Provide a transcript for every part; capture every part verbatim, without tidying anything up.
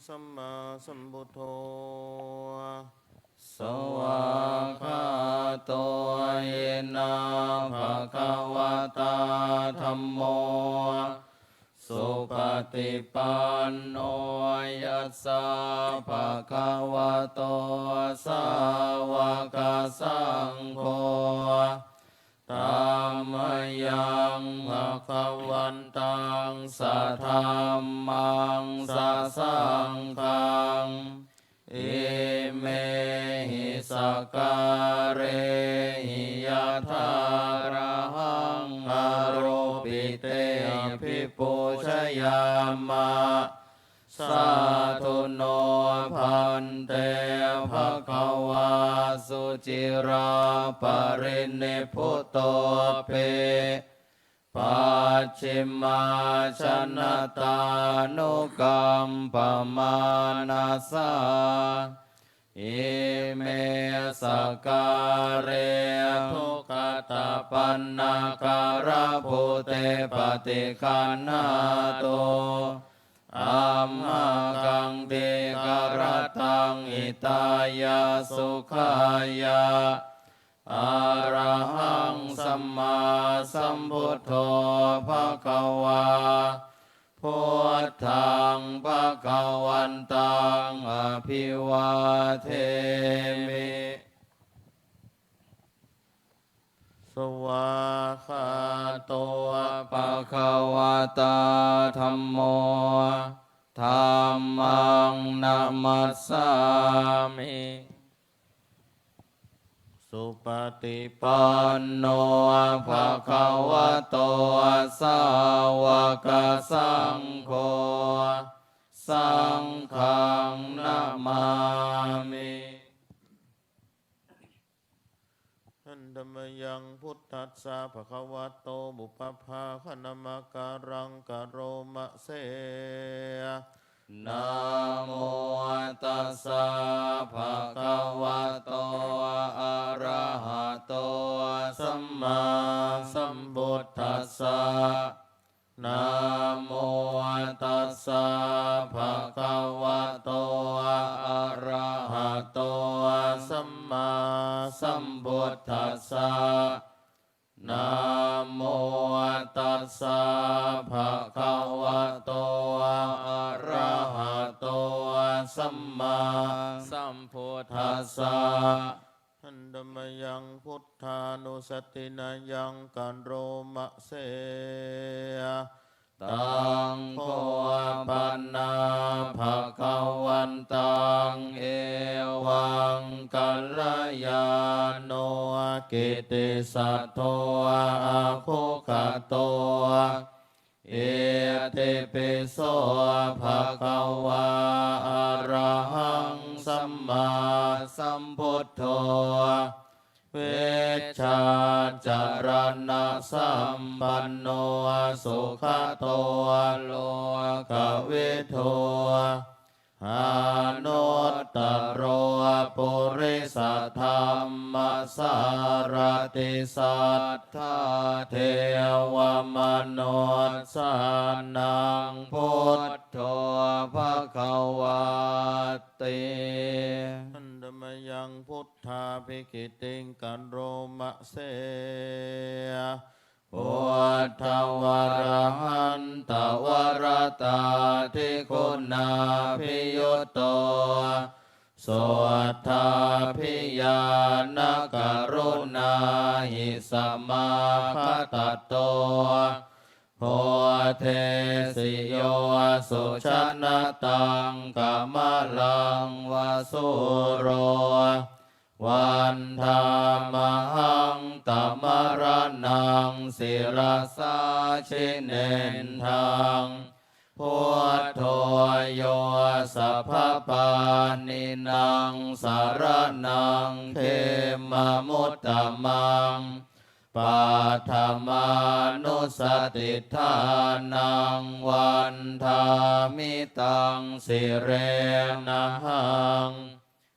sammāsambuddho. Svākkhāto yena bhagavatā dhammo, supaṭipanno yassa bhagavato sāvakasaṅgho, tammayaṃ bhagavantaṃ sadhammaṃ sasaṅghaṃ, imehi sakkārehi yathārahaṃ āropitehi abhipūjayāma. Sādhu no bhante bhagavā suciraparinibbutopi, pacchimājanatānukampamānasā, ime sakkāre duggatapaṇṇakārabhūte paṭiggaṇhātu, amhākaṃ dīgharattaṃ hitāya sukhāya. Arahaṃ sammāsambuddho bhagavā, buddhaṃ bhagavantaṃ abhivādemi. Svākkhāto bhagavatā dhammo, dhammaṃ namassāmi. Supaṭipanno bhagavato sāvakasaṅgho, saṅghaṃ namāmi. Handa mayaṃ buddhassa bhagavato pubbabhāganamakāraṃ karoma se. Namo tassa bhagavato arahato sammāsambuddhassa. Namo tassa bhagavato arahato sammāsambuddhassa. Namo tassa bhagavato arahato sammāsambuddhassa. Handa mayaṃ buddhānussatinayaṃ karoma se. Taṃ kho pana bhagavantaṃ evaṃ kalyāṇo kittisaddo abbhuggato, itipi so bhagavā arahaṃ sammāsambuddho vijjācaraṇasampanno sugato lokavidū anuttaro purisadammasārathi satthā devamanussānaṃ buddho bhagavāti. Handa mayaṃ buddhābhigītiṃ karoma se. Buddhavarahantavarataṭṭhikuṇābhiyutto suddhābhiñāṇakaruṇāhi samāgatatto bodhesi yo sujanataṃ kamalaṃ va sūro vandāmahaṃ tamaraṇaṃ sirasā jinendaṃ. Buddho yo sabbapāṇīnaṃ saraṇaṃ khemamuttamaṃ paṭhamānussatiṭṭhānaṃ vandāmi taṃ sirenahaṃ.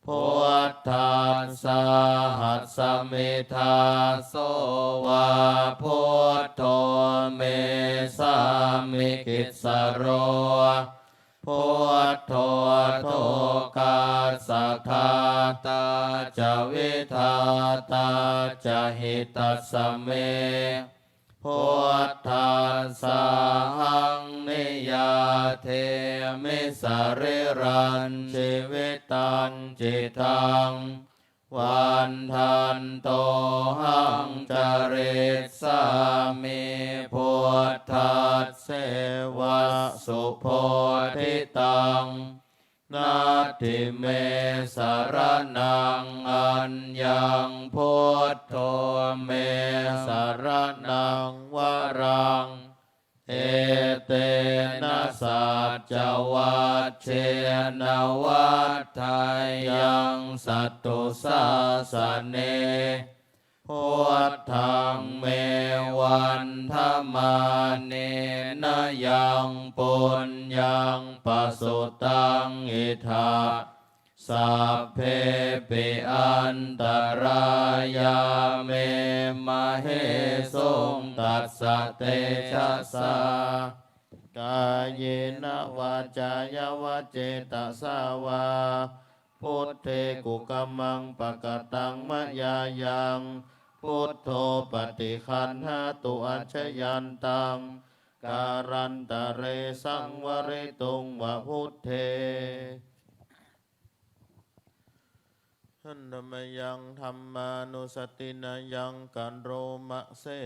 Buddhassāhasmi dāso va buddho me sāmikissaro Buddho dukkassa ghātā ca vidhātā ca hitassa me. Buddhassāhaṃ niyyādemi sarīrañjīvitañcidaṃ. Vandantohaṃ carissāmi buddhasseva subodhitaṃ. Natthi me saraṇaṃ aññaṃ, buddho me saraṇaṃ varaṃ. Etena saccavajjena vaḍḍheyyaṃ satthu sāsane. Buddhaṃ me vandamānena yaṃ puññaṃ pasutaṃ idha, sabbepi antarāyā me māhesuṃ tassa tejasā. Kāyena vācāya va cetasā vā, buddhe kukammaṃ pakataṃ mayā yaṃ, buddho paṭiggaṇhatu accayantaṃ, kālantare saṃvarituṃ va buddhe. Handa mayaṃ dhammānussatinayaṃ karoma se.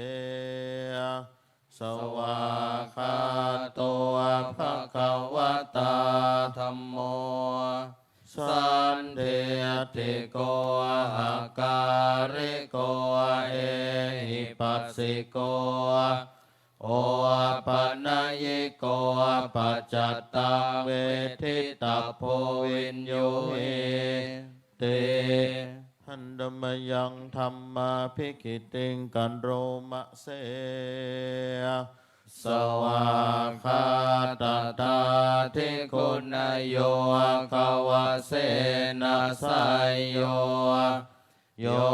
Svākkhāto bhagavatā dhammo, sandiṭṭhiko akāliko ehipassiko, opanayiko paccattaṃ veditabbo viññūhīti. Handa mayaṃ dhammābhigītiṃ karoma se. Svākkhātatādiguṇayogavasena seyyo, yo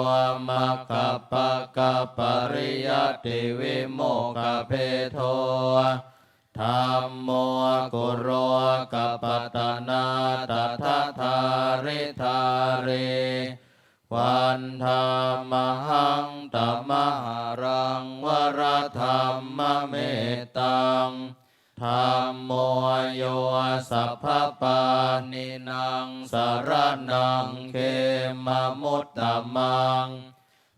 maggapākapariyattivimokkhabhedo, dhammo kulokapatanā tadadhāridhārī, vandāmahaṃ tamaharaṃ varadhammametaṃ. Dhammo yo sabbapāṇīnaṃ saraṇaṃ khemamuttamaṃ,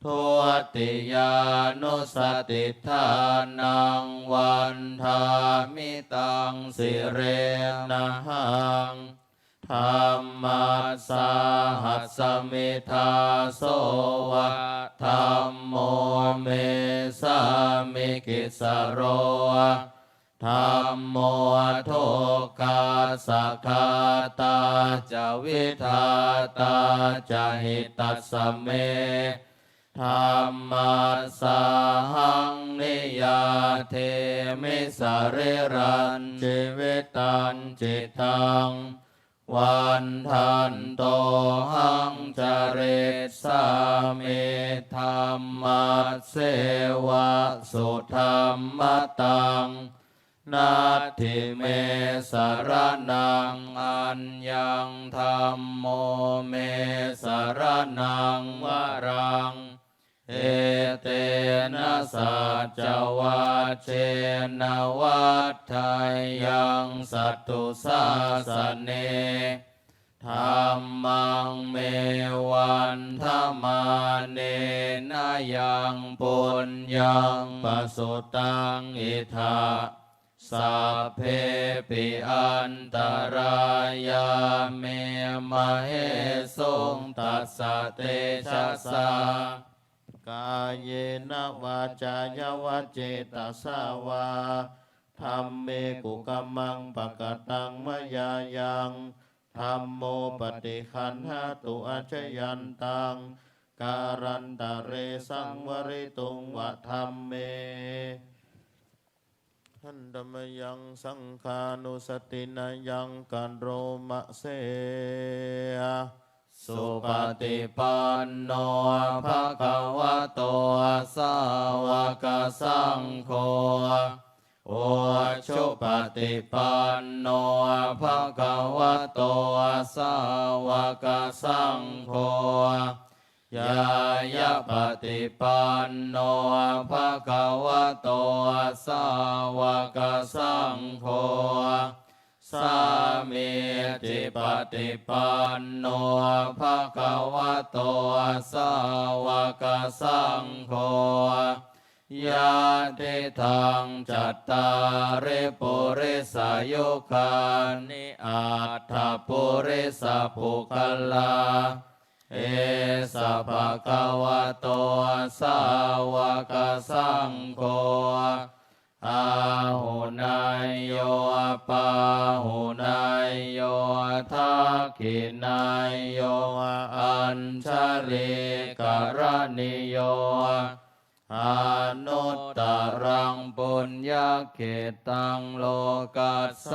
dutiyānussatiṭṭhānaṃ vandāmi taṃ sirenahaṃ. Dhammassāhasmi dāso va, dhammo me sāmikissaro. Dhammo dukkhassa ghātā ca vidhātā ca hitassa me. Dhammassāhaṃ niyyādemi sarīrañjīvitañcidaṃ. Vandantohaṃ carissāmi dhammasseva sudhammataṃ. Natthi me saraṇaṃ aññaṃ, dhammo me saraṇaṃ varaṃ. Etena saccavajjena vaḍḍheyyaṃ satthusāsane. Dhammaṃ me vandamānena yaṃ puññaṃ pasutaṃ idha, sabbepi antarāyā me māhesuṃ tassa tejasā. Kāyena vācāya va cetasā vā, dhamme kukammaṃ pakataṃ mayā yaṃ, dhammo paṭiggaṇhatu accayantaṃ, kālantare saṃvarituṃ va dhamme. Handa mayaṃ saṅghānussatinayaṃ karoma se. Supaṭipanno bhagavato sāvakasaṅgho, Ujupaṭipanno bhagavato sāvakasaṅgho, ñāyapaṭipanno bhagavato sāvakasaṅgho, sāmīcipaṭipanno bhagavato sāvakasaṅgho, yadidaṃ cattāri purisayugāni aṭṭha purisapuggalā, esa bhagavato sāvakasaṅgho, āhuneyyo pāhuneyyo dakkhiṇeyyo añjalikaraṇīyo, anuttaraṃ puññakkhettaṃ lokassāti.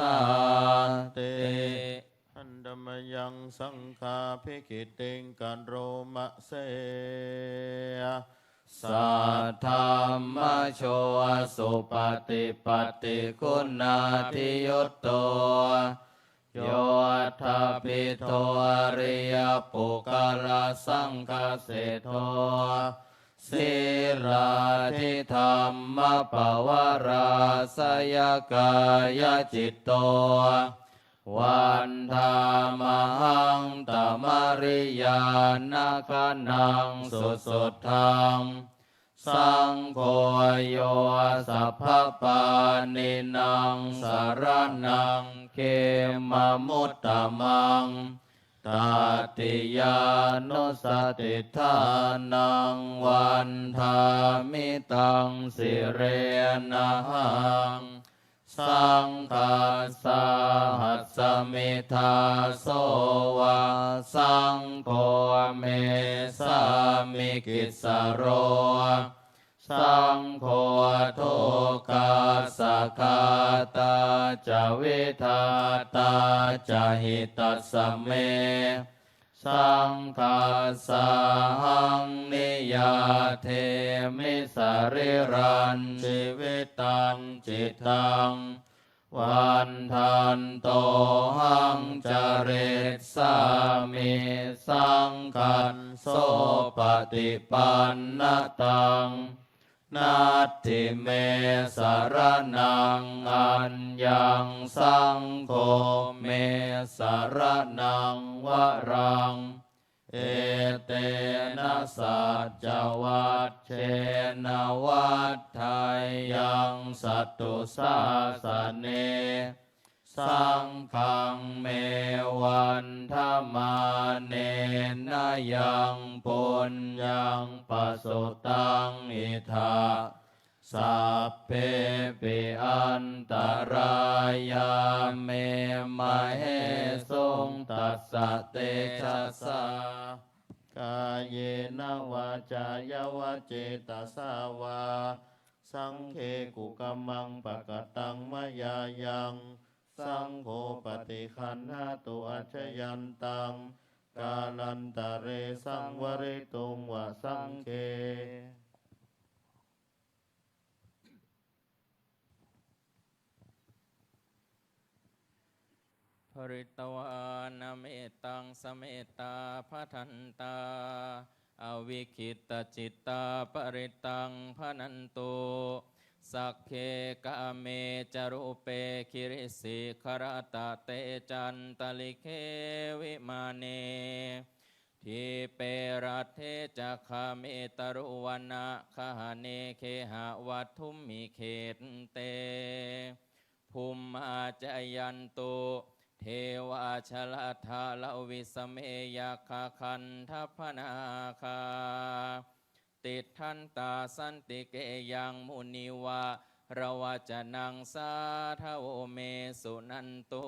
Handa mayaṃ saṅghābhigītiṃ karoma se. Saddhammajo supaṭipattiguṇādiyutto, yoṭṭhabbidho ariyapuggalā saṅghaseṭṭho, sīlādidhammapavarāsayakāyacitto, vandāmahaṃ tamariyāna gaṇaṃ susuddhaṃ. Saṅgho yo sabbapāṇīnaṃ saraṇaṃ khemamuttamaṃ, tatiyānussatiṭṭhānaṃ vandāmi taṃ sirenahaṃ. Saṅghassa hasmi dāso va, saṅgho me sāmikissaro, saṅgho dukkhassa ghātā ca vidhātā ca hitassa me. Saṅghassāhaṃ niyyādemi sarīrañjīvitañcidaṃ, vandantohaṃ carissāmi saṅghaṃ sopaṭipannataṃ. Natthi me saraṇaṃ aññaṃ, saṅgho me saraṇaṃ varaṃ. Etena saccavajjena vaḍḍheyyaṃ satthu sāsane. Saṅghaṃ me vandamānena yaṃ puññaṃ pasutaṃ idha, sabbepi antarāyā me māhesuṃ tassa tejasā. Kāyena vācāya va cetasā vā, saṅghe kukammaṃ pakataṃ mayā yaṃ, saṅgho paṭiggaṇhatu accayantaṃ, kālantare saṃvarituṃ va saṅghe. Pharitvāna mettaṃ samettā bhadantā, avikkhittacittā parittaṃ bhaṇantu. Sagge kāme ca rūpe girisikharataṭe cantalikkhe vimāne, dīpe raṭṭhe ca gāme taruvanagahane gehavatthumhi khette, bhummā cāyantu devā jalathalavisame yakkhagandhabbanāgā, tiṭṭhantā santike yaṃ munivaravacanaṃ sādhavo me suṇantu.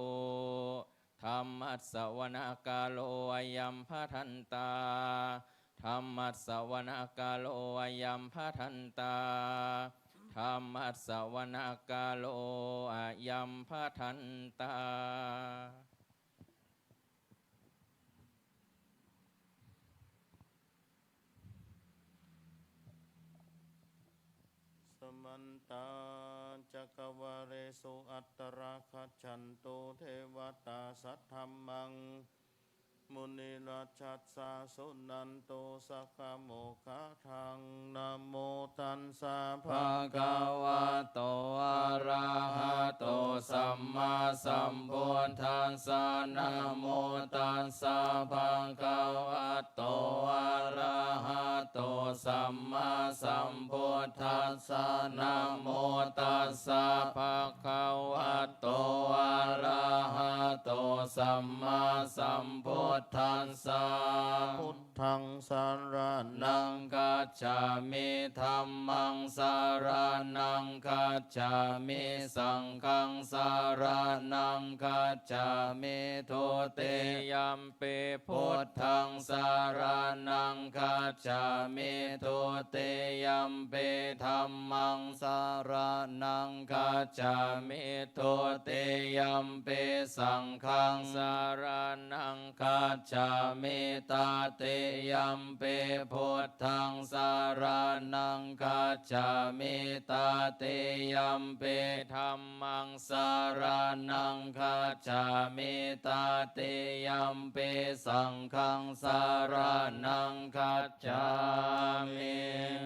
Dhammassavanakālo ayam bhadantā. Dhammassavanakālo ayam bhadantā. Dhammassavanakālo ayam bhadantā. Samantā ca Kavalesu atrakkhacantu devatā saddhammaṃ munirājassa suṇantu saggamokkhadaṃ. Namo tassa bhagavato arahato sammāsambuddhassa. Namo tassa bhagavato arahato sammāsambuddhassa. Namo tassa bhagavato arahato sammāsambuddhassa. Buddhaṃ saraṇaṃ gacchāmi. Dhammaṃ saraṇaṃ gacchāmi. Saṅghaṃ saraṇaṃ gacchāmi. Dutiyampi buddhaṃ saraṇaṃ gacchāmi. Dutiyampi dhammaṃ saraṇaṃ gacchāmi. Dutiyampi saṅghaṃ saraṇaṃ gacchāmi. Tatiyampi buddhaṃ saraṇaṃ gacchāmi. Tatiyampi dhammaṃ saraṇaṃ gacchāmi. Tatiyampi saṅghaṃ saraṇaṃ gacchāmi.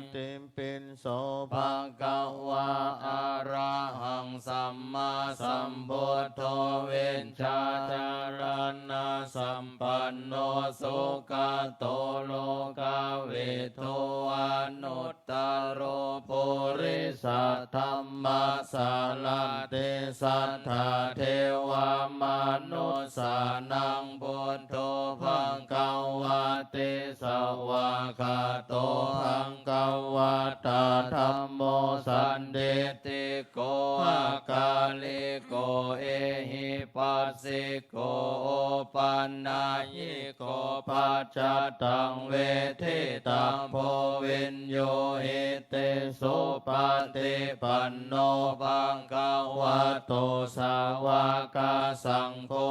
Itipi so bhagavā arahaṃ sammāsambuddho vijjācaraṇasampanno sugato lokavidū anuttaro purisadammasārathi satthā devamanussānaṃ buddho bhagavāti. Svākkhāto bhagavatā dhammo sandiṭṭhiko akāliko ehipassiko opanayiko paccattaṃ veditabbo viññūhīti. Supaṭipanno bhagavato sāvakasaṅgho,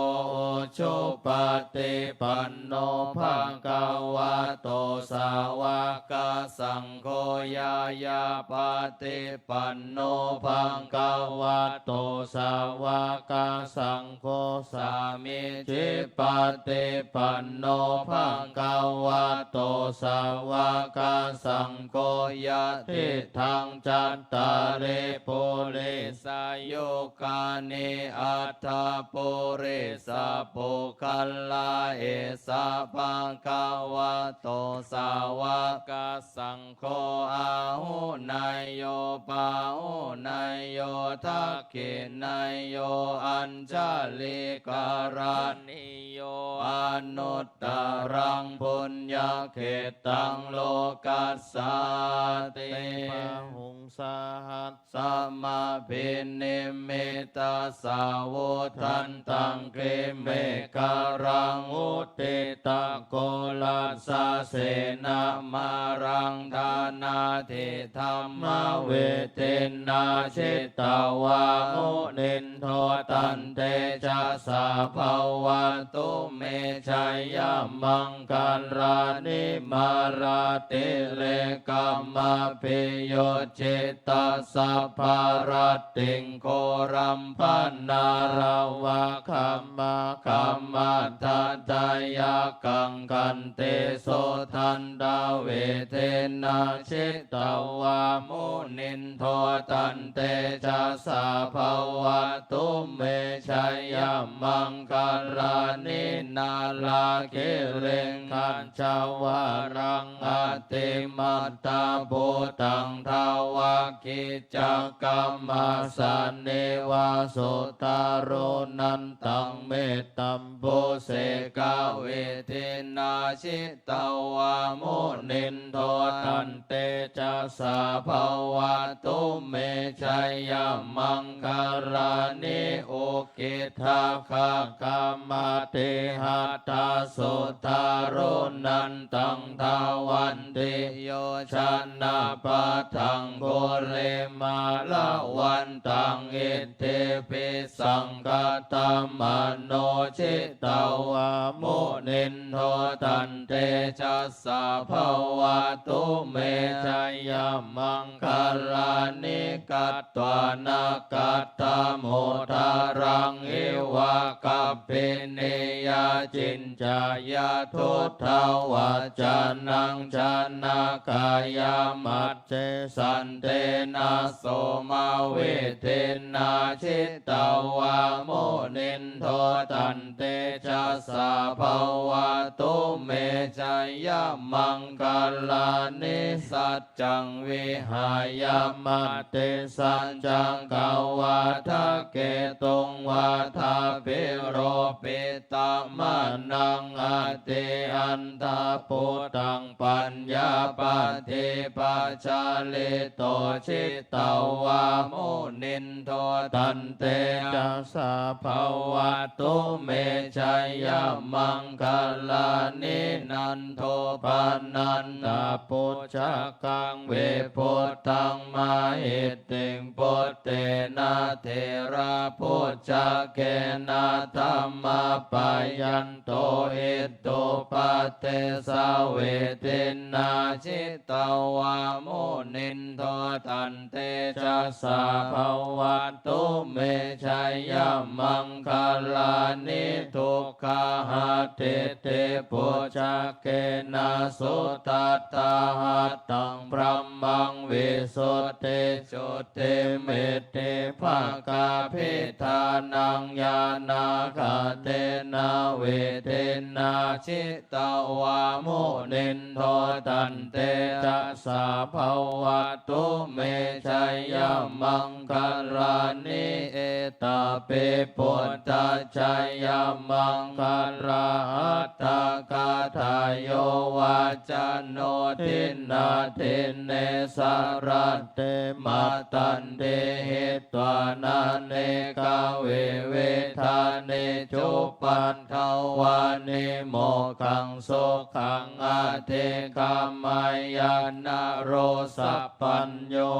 ujupaṭipanno bhagavato sāvakasaṅgho, ñāyapaṭipanno bhagavato sāvakasaṅgho, sāmīcipaṭipanno bhagavato sāvakasaṅgho, yadidaṃ cattāri purisayugāni aṭṭha purisapuggalā, esa bhagavato sāvakasaṅgho, āhuneyyo pāhuneyyo dakkhiṇeyyo añjalikaraṇīyo, anuttaraṃ puññakkhettaṃ lokassāti. Bāhuṃ sahassamabhinimmitasāvudhantaṃ girimekhalaṃ udita ghorasasenamāraṃ, dānādidhammavidhinā jitavā munindo, tantejasā bhavatu me jayamaṅgalāni. Mārātirekamabhiyujjhitasabbarattiṃ ghorampanāḷavakam akkhamathaddhayakkhaṃ, khantīsudantavidhinā jitavā munindo, tantejasā bhavatu me jayamaṅgalāni. Nāḷāgiriṃ gajavaraṃ atimattabhūtaṃ dāvaggicakkamasanīva sudāruṇantaṃ mettambusekavidhinā jitavā munindo, tantejasā bhavatu me jayamaṅgalāni. Ukkhittakhaggamati Sīhassasudāruṇantaṃ dhāvantiyojanapathaṅgulimālavantaṃ iddhībhisaṅkhatamano jitavā munindo tantejasā bhavatu me jayamaṅgalāni. Katvāna kaṭṭhamudaraṃ iva gabbhinīyā ciñcāya duṭṭhavacanaṃ janakāyamajjhe santena somavidhinā jitavā munindo tantejasā bhavatu me jayamaṅgalāni. Sac caṃ vihāya matisaccakavādaketuṃ vādābhiropitamanaṃ atiandhabhūtaṃ paññāpadīpajalito jitavā munindo tantejasā bhavatu me jayamaṅgalāni. Nandopanandabhujagaṃ vibudhaṃ mahiddhiṃ puttena therabhujagena damāpayanto iddhūpadesavidhinā jitavā munindo tantejasā bhavatu me jayamaṅgalāni. Duggāhadiṭṭhibhujagena sudaṭṭhahatthaṃ brahmaṃ visuddhijutimiddhibakābhidhānaṃ ñāṇāgadena vidhinā jitavā munindo tantejasā bhavatu me jayamaṅgalāni. Etāpi buddhajayamaṅgalaaṭṭhagāthā yo vācano dinadine sarate matandī hitvānanekavividhāni cupaddavāni mokkhaṃ sukhaṃ adhigameyya naro sapañño.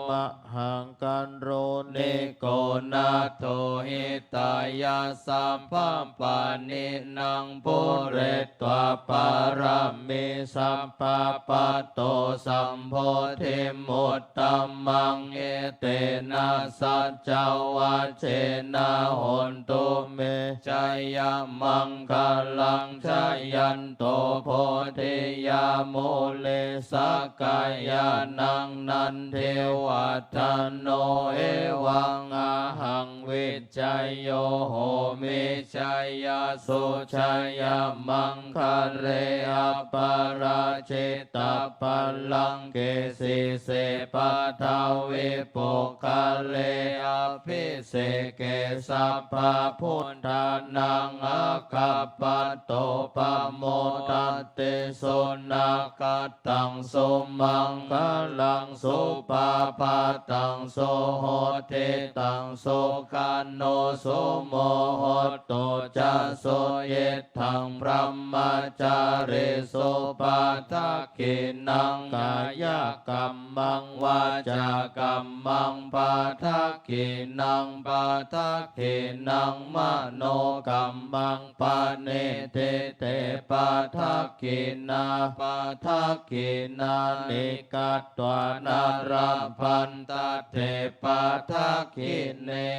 Mahākāruṇiko nātho hitāya sabbapāṇinaṃ pūretvā pāramī sabbā patto sambodhimuttamaṃ. Etena saccavajjena hontu me jayamaṅgalaṃ. Jayanto bodhiyā mūle sakyānaṃ nandivaḍḍhano evaṃ ahaṃ vijjayyo homi jayassu jayamaṅgale aparājitapallaṅke sīse paṭhavipokkhare abhiseke sabbabuddhānaṃ aggappatto pamodati. Sunakkhat taṃ sumaṅgalaṃ supabhātaṃ suhuṭṭhitaṃ sukhaṇo sumuhutto ca suyiṭṭhaṃ brahmacārisu padakkhiṇaṃ kāyakammaṃ vācākammaṃ padakkhiṇaṃ padakkhiṇaṃ manokammaṃ paṇidhī te padakkhiṇā padakkhiṇāni katvāna labhantatthe padakkhiṇe.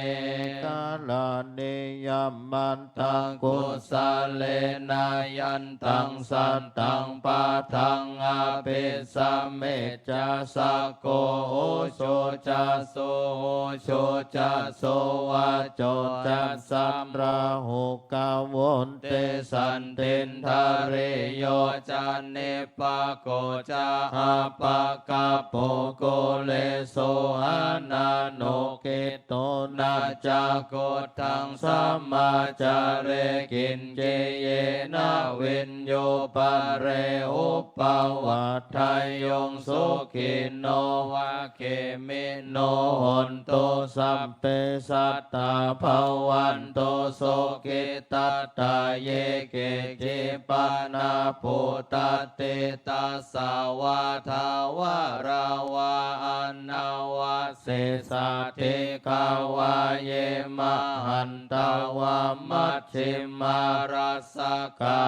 Karaṇīyamatthakusalena yantaṃ santaṃ padaṃ abhisamecca sakko ujū ca suhujū ca suvaco cassa rāhukāvo tesaṃ tindriyo ca nipako ca appagabbho kulesu ananugiddho na ca khuddaṃ samācare kiñci yena viññū pare upavadeyyuṃ. Sukhino vā khemi sukhino hontu, sabbe sattā bhavantu sukhitattā. Ye keci pāṇabhūtatthi tasā vā thāvarā vā anavasesā, dīghā vā ye mahantā vā majjhimā rassakā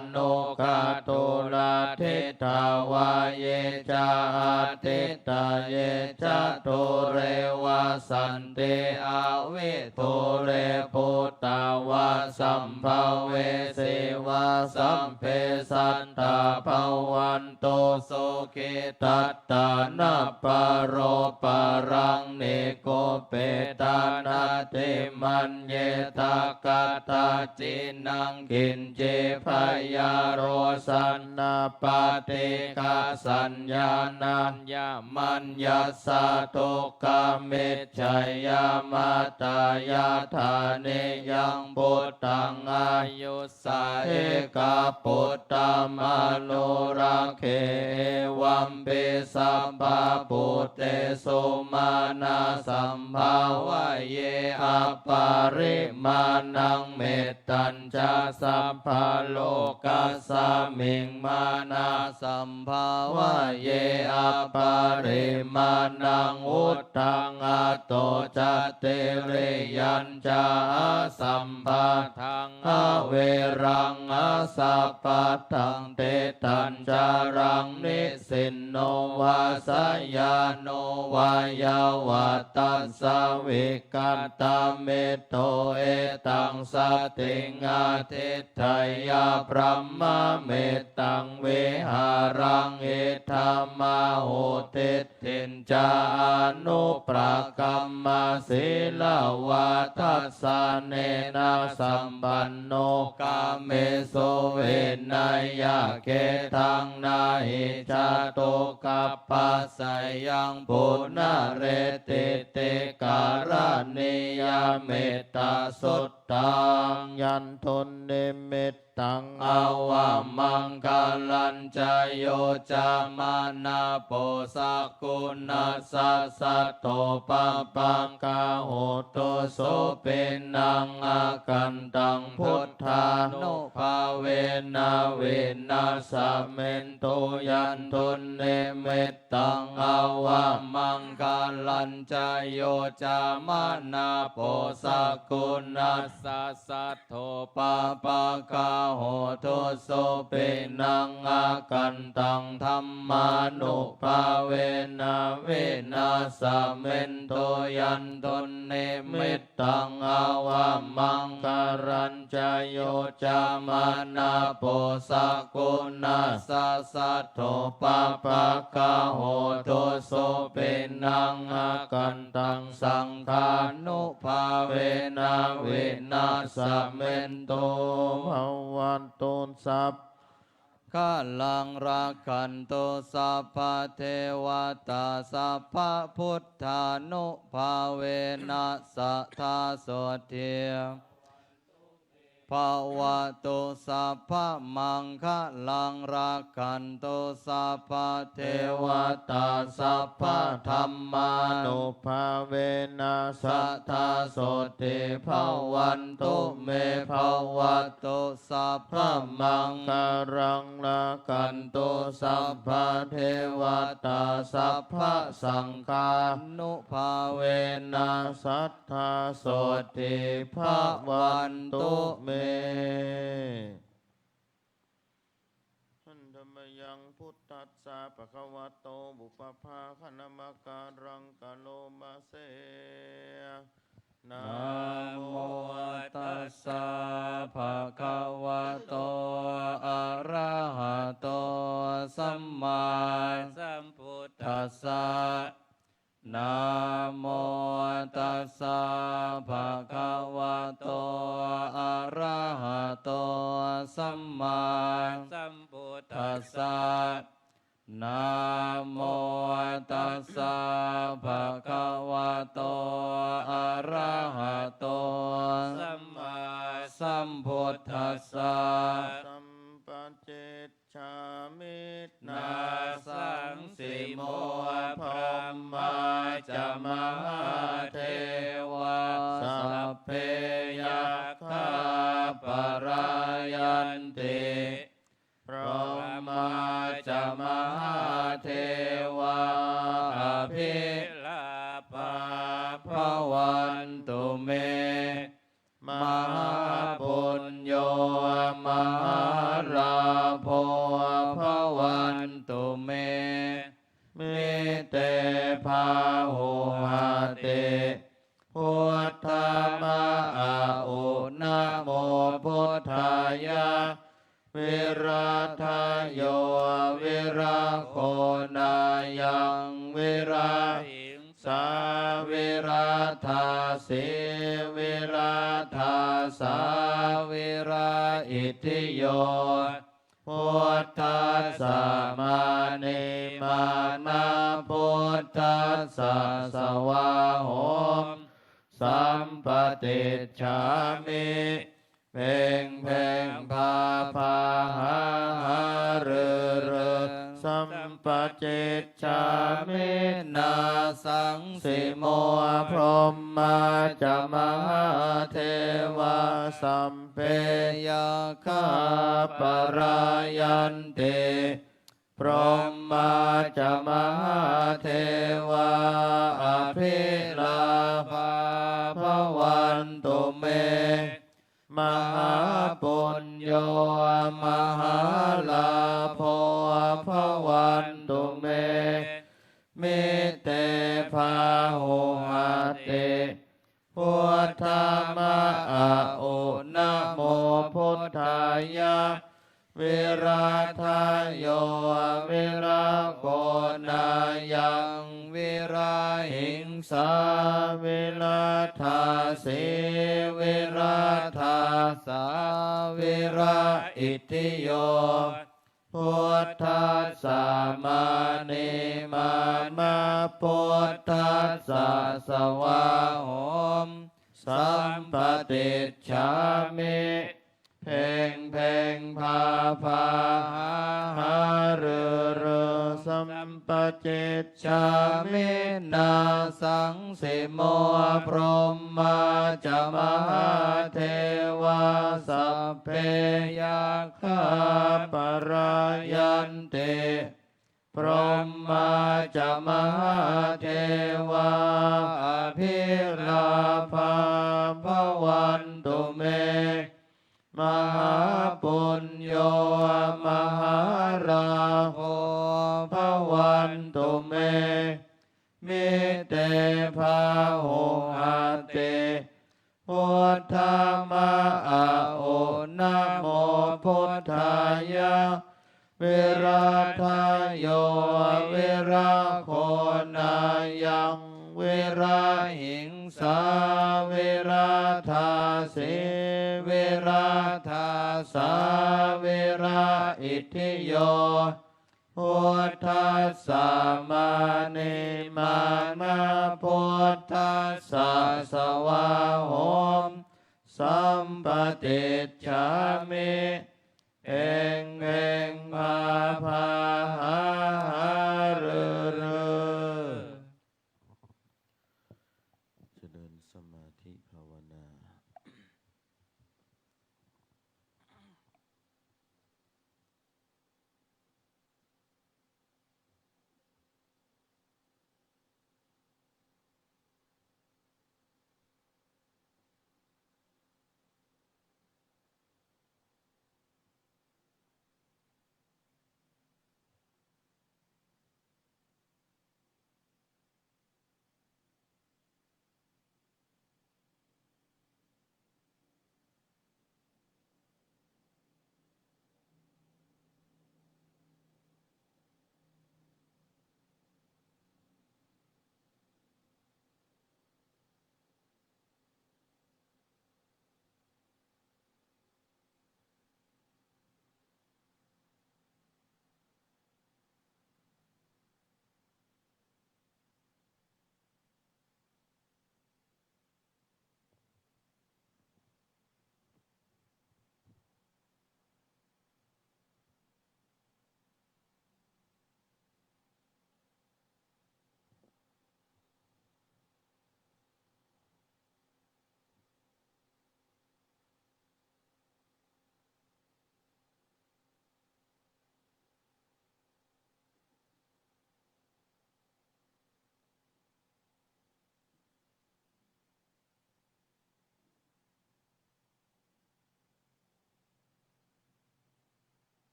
aṇukathūlā, diṭṭhā vā ye ca adiṭṭhā ye ca dūre vasanti avidūre, bhūtā vā sambhavesī vā, sabbe sattā bhavantu sukhitattā. Na paro paraṃ nikubbetha, nātimaññetha katthaci naṃ kiñci, byārosanā paṭighasaññā nāññamaññassa, dukkhamiccheyya. Mātā yathā niyaṃ puttaṃ āyusā ekaputtamanurakkhe, evampi sabbabhūtesu mānasambhāvaye aparimāṇaṃ. Mettañca sabbalokasmiṃ mānasambhāvaye aparimāṇaṃ, uddhaṃ adho ca tiriyañca asambādhaṃ averaṃ asapattaṃ. Tiṭṭhañcaraṃ nisinno vā sayāno vā yāvatassa vigatamiddho, etaṃ satiṃ adhiṭṭheyya, brahmametaṃ vihāraṃ idhamāhu. Diṭṭhiñca anupagamma sīlavā dassanena sampanno, kāmesu vineyya gedhaṃ, na hi jātu gabbhaseyyaṃ punaretīti. Karaṇīyam ettasuttaṃ. Yandunnimittaṃ avamaṅgalañca yo cāmanāpo sakuṇassa saddo, pāpaggaho dussupinaṃ akantaṃ, buddhānubhāvena vināsamentu. Yandunnimittaṃ avamaṅgalañca yo cāmanāpo sakuṇassa saddo, pāpaggaho dussupinaṃ akantaṃ, dhammānubhāvena vināsamentu. Yandunnimittaṃ avamaṅgalañca yo cāmanāpo sakuṇassa saddo, pāpaggaho dussupinaṃ akantaṃ, saṅghānubhāvena vināsamentu. Bhavatu sabbamaṅgalaṃ, rakkhantu sabbadevatā, sabbabuddhānubhāvena sadā sotthī bhavatu sabbamaṅgalaṃ, rakkhantu sabbadevatā, sabbadhammānubhāvena sadā sotthī bhavantu me. Bhavatu sabbamaṅgalaṃ, rakkhantu sabbadevatā, sabbasaṅghānubhāvena sadā sotthī bhavantu me. Handa mayaṃ buddhassa bhagavato pubbabhāganamakāraṃ karoma se. Namo tassa bhagavato arahato sammāsambuddhassa. Namo tassa bhagavato arahato sammāsambuddhassa. Namo tassa bhagavato arahato sammāsambuddhassa. Sampacicchāmi nāsaṃsimo brahmā ca mahādevā sabbe yakkhā palāyanti. Brahmā ca mahādevā abhilāphā bhavantu me. Mahāpuñño mahālābho bhavantu me. Mite bāhuhati. Buddha ma a u, namo buddhāya. Viradayo viragonāyaṃ virahiṃsā viradāsī viradāsā viraitthiyo. Buddhassa mānīmānā buddhassa svāhom sampaṭicchāmi. เพ็ง เพ็ง พา พา หา หา ฤๅ ฤๅ sampacicchāmi. Nāsaṃsimo brahmā ca mahādevā sabbe yakkhā palāyanti. Brahmā ca mahādevā abhilābhā bhavantu me. Mahāpuñño mahālābho bhavantu me. Mite bāhuhati. Buddha ma a u, namo buddhāya. Viradayo viragonāyaṃ virahiṃsā viradāsī viradāsā viraitthiyo. Buddhassa mānīmānā buddhassa svāhom sampaṭicchāmi. เพ็ง เพ็ง พา พา หา หา ฤๅ ฤๅ sampacicchāmi. Nāsaṃsimo brahmā ca mahādevā sabbe yakkhā palāyanti. Brahmā ca mahādevā abhilābhā bhavantu me. Mahāpuñño mahālābho bhavantu me. Mite bāhuhati. Buddha ma a u, namo buddhāya. Viradayo viragonāyaṃ virahiṃsā viradāsī viradāsā viraitthiyo. Buddhassa mānīmānā buddhassa svāhom sampaṭicchāmi. เพ็ง เพ็ง พา พา หา หา ฤๅ ฤๅ เจริญสมาธิภาวนา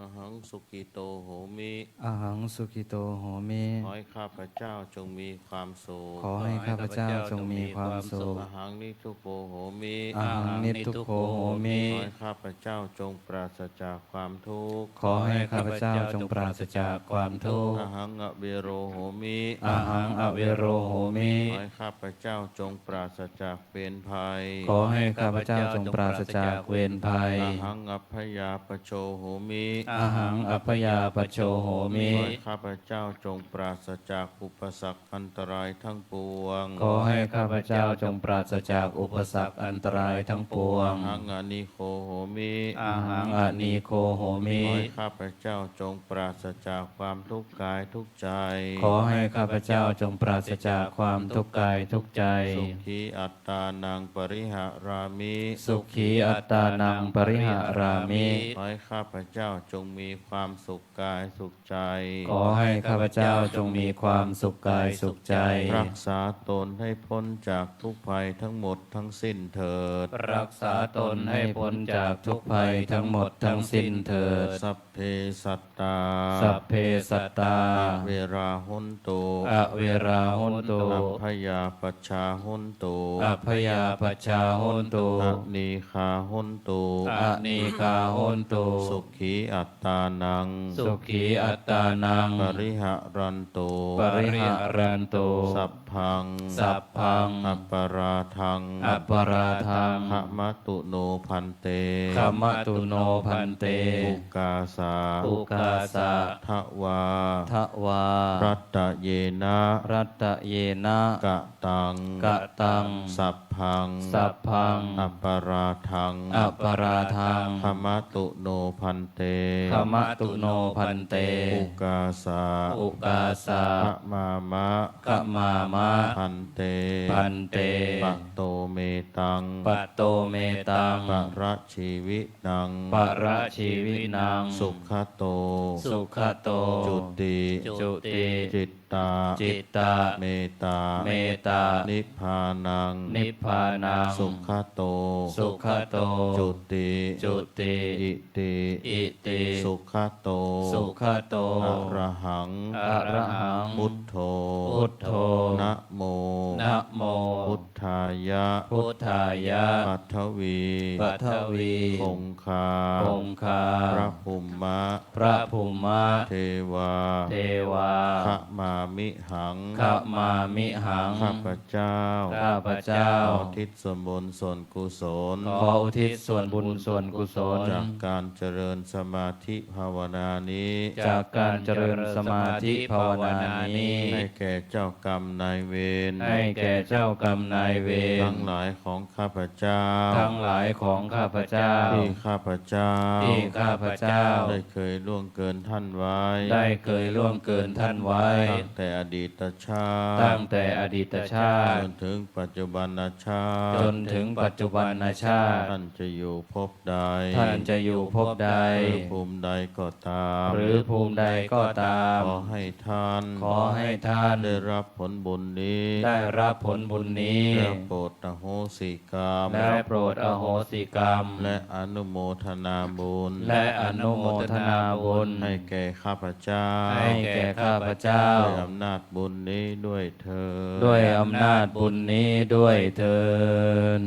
Ahaṃ sukhito homi. Ahaṃ sukhito homi. ขอให้ข้าพเจ้าจงมีความสุข ขอให้ข้าพเจ้าจงมีความสุข Ahaṃ niddukko homi. Ahaṃ niddukko homi. ขอให้ข้าพเจ้าจงปราศจากความทุกข์ ขอให้ข้าพเจ้าจงปราศจากความทุกข์ Ahaṃ avero homi. Ahaṃ avero homi. ขอให้ข้าพเจ้าจงปราศจากเวรภัย ขอให้ข้าพเจ้าจงปราศจากเวรภัย Ahaṃ abyāpajjho homi. Ahaṃ abyāpajjho homi. ขอให้ข้าพเจ้าจงปราศจากอุปสรรคอันตรายทั้งปวง ขอให้ข้าพเจ้าจงปราศจากอุปสรรคอันตรายทั้งปวง Ahaṃ anīgho homi. Ahaṃ anīgho homi. ขอให้ข้าพเจ้าจงปราศจากความทุกข์กายทุกข์ใจ ขอให้ข้าพเจ้าจงปราศจากความทุกข์กายทุกข์ใจ Sukhī attānaṃ pariharāmi. Sukhī attānaṃ pariharāmi. ขอให้ข้าพเจ้าจงมีความสุขกายสุขใจ ขอให้ข้าพเจ้าจงมีความสุขกายสุขใจ รักษาตนให้พ้นจากทุกข์ภัยทั้งหมดทั้งสิ้นเถิด รักษาตนให้พ้นจากทุกข์ภัยทั้งหมดทั้งสิ้นเถิด Sabbe sattā. Sabbe sattā. Averā hontu. Averā hontu. Abyāpajjhā hontu. Abyāpajjhā hontu. Anīghā hontu. Anīghā hontu. Sukhī attānaṃ. Sukhī attānaṃ. Pariharantu. Pariharantu. Sabbaṃ. Sabbaṃ. Aparādhaṃ. Aparādhaṃ. Khamatu no bhante. Khamatu no bhante. Ukāsa. Ukāsa. Dvā. Dvā. Rattayena. Rattayena. Kataṃ. Kataṃ. Sabbaṃ. Sabbaṃ. Aparādhaṃ. Aparādhaṃ. Khamatu no bhante. Khamatu no bhante. Ukāsa. Ukāsa. Khamāma. Khamāma. Bhante. Bhante. Pato me taṃ. Pato me taṃ. Parajīvinaṃ. Parajīvinaṃ. Sugato. Sugato. Juti. Juti. Citta. Citta. Metā. Metā. Nibbānaṃ. Nibbānaṃ. Sugato. Sugato. Juti. Juti. Iti. Iti. Sugato. Sugato. Arahaṃ. Arahaṃ. Buddho. Buddho. Namo. Namo. Buddhāya. Buddhāya. Paṭhavī. Paṭhavī. Koṅ- kā. Koṅkā. Prabrahma. Prabrahma. Devā. Devā. Khamāmihaṃ. Khamāmihaṃ. ข้าพเจ้า ข้าพเจ้า ขออุทิศส่วนบุญส่วนกุศล ขออุทิศส่วนบุญส่วนกุศล จากการเจริญสมาธิภาวนานี้ จากการเจริญสมาธิภาวนานี้ ให้แก่เจ้ากรรมนายเวร ให้แก่เจ้ากรรมนายเวร ทั้งหลายของข้าพเจ้า ทั้งหลายของข้าพเจ้า ที่ข้าพเจ้า ที่ข้าพเจ้า ได้เคยล่วงเกินท่านไว้ ได้เคยล่วงเกินท่านไว้ ตั้งแต่อดีตชาติ ตั้งแต่อดีตชาติ จนถึงปัจจุบันชาติ จนถึงปัจจุบันชาติ ท่านจะอยู่ภพใด ท่านจะอยู่ภพใด หรือภูมิใดก็ตาม หรือภูมิใดก็ตาม ขอให้ท่าน ขอให้ท่าน ได้รับผลบุญนี้ ได้รับผลบุญนี้ และโปรดอโหสิกรรม และโปรดอโหสิกรรม และอนุโมทนาบุญ และอนุโมทนาบุญ ให้แก่ข้าพเจ้า ให้แก่ข้าพเจ้า ด้วยอำนาจบุญนี้ด้วยเทอญ ด้วยอำนาจบุญนี้ด้วยเทอญ